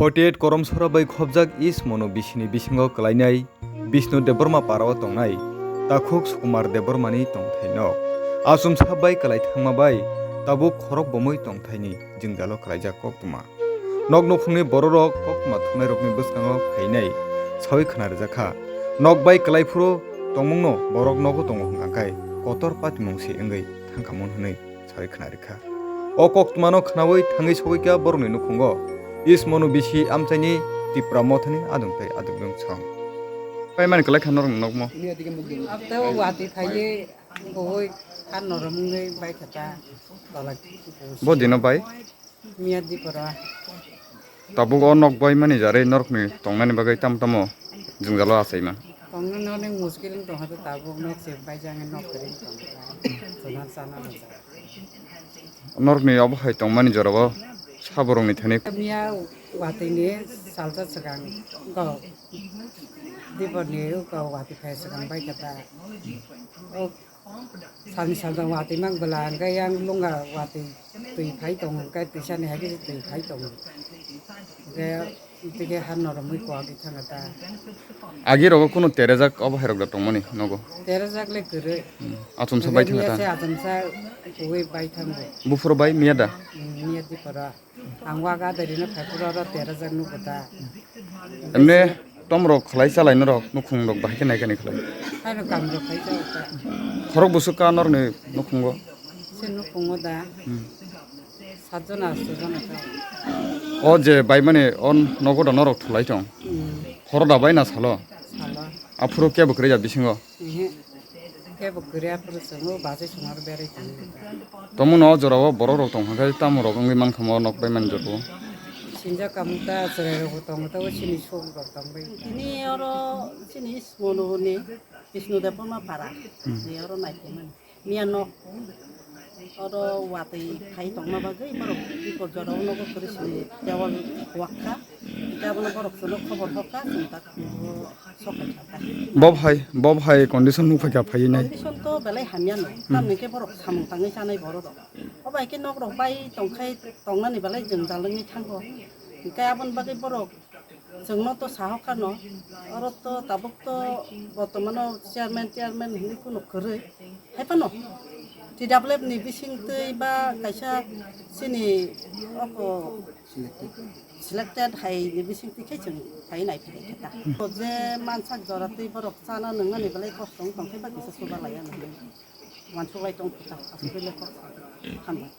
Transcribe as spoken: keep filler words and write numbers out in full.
Forty eight Koromsora bai khobjak East Mono bisini bisingo kwlainai Bishnu Debbarma parao tongnai Takhuk Sukumar Debbarmani tongthai nok. Achomsa bai kwlai thangma bai tabuk khorok bomwi tongthaini jwngjalo kwlaijak koktwma. Nok nukhungni bororok koktwma thumnairokni bwskango phainai sawi khna rwjakha. Nok bai kwlai phuru tongmungno borok nogo tongo hwnkha khe kotor patimung se wngwi thangkha mun hwnwi sawi khna rikha. O koktwmano khnaui thangwi sogwikha borokni nukhungo East Mono bisi amchaini Tipra Mothani adung tei adung song. Paimani kwlai kha norokni nokmo. Abtao watwi phaiwi bowoi kha norom wngwi baikha ta. Bo dino bai? Miya dipora. Tabuk o nok bai mani jarwi norokni tongnani bagwi tamo tamo jwngjalo achaima. Tongnani onek muskil wng tongkha tabuk nok se baijak wngwi nok kwrwi tongkha. Chwla chana rwjak. Norokni obo hai tongmani jorao saborokni thani. Miya watwini salsa swkang go diporni go watwi phai swkang baikha ta. O salni salsa watwi mang bwla hwnkhe yang lunga watwi twi phai tongo hwnkhe twisani hai khe twi phai tongo. Hwnkhe tike ha noromwi kwagwi thangkha ta. Agi rogo kunu terejak obo hai rok da tongmani nogo? Terejak le kwrwi. Hmm. Achomsa bai thangkha ta. Miya se achomsa kuwi bai thango. Buphuru bai miya da? Hmm, miya dipora. Ang waga dari no phai pura ro terejak nugo ta. Emne tom rok khlai chalai norok nukhung rok bahai khe nai kani khlai. Hai no kam rok khai cha ta. Khorok busuk ka norni nukhungo? Se nukhungo da. Hmm. Satjon, atjon jon ata. O je bai mani o nogo da norok thulai tong. Hmm. Horo da bai na salo. Salo. Aphuru kebo kwrwi ya bisingo. Ehe. Kebo kwrwi aphuru chwng o bachai chwng aro berai tong. Tomo no o jora o borok rok tong kha khe tamo rok wngwi man kha mo nok bai mani jora o. Sinjak kamu ta chwrai rok bo tong ta o sini sok rok tong bai. Tini oro sini Ismono ni Bisnu Debbarma para. Hmm. Ni oro nai khe mani. Miya nok oro watwi phai tongma bagwi borok biporjora o nogo kwrwi sini dewal huwak kha. Hwnkhe abono borok chwngno khobor hokha, chwng tak sokai kha. Bob hai, bob hai condition nukphai kha phaiwi nai. Condition to belai hamya no. Hmm. Tamni khe borok samung tangwi chanai borok rok. Obo hai khe nok rok bai tongkhai tongnani belai jwngjal wngwi thango. Hwnkhe aboni bagwi borok chwngno to sahokkha no, oro to tabuk to bortomano chairman, chairman hinwi kunu kwrwi. Hai phano T W F ni bisingtwi ba kaisa chini oko selected hai ni bisingtwi khe chwng phai nai phai khe ta. To je mansak jora twi borok chana nwngnani belai kosto wng tong khe ba kisa suba laiya nang. Wansuklai tong khe ta, aswk le kosto. Hambai.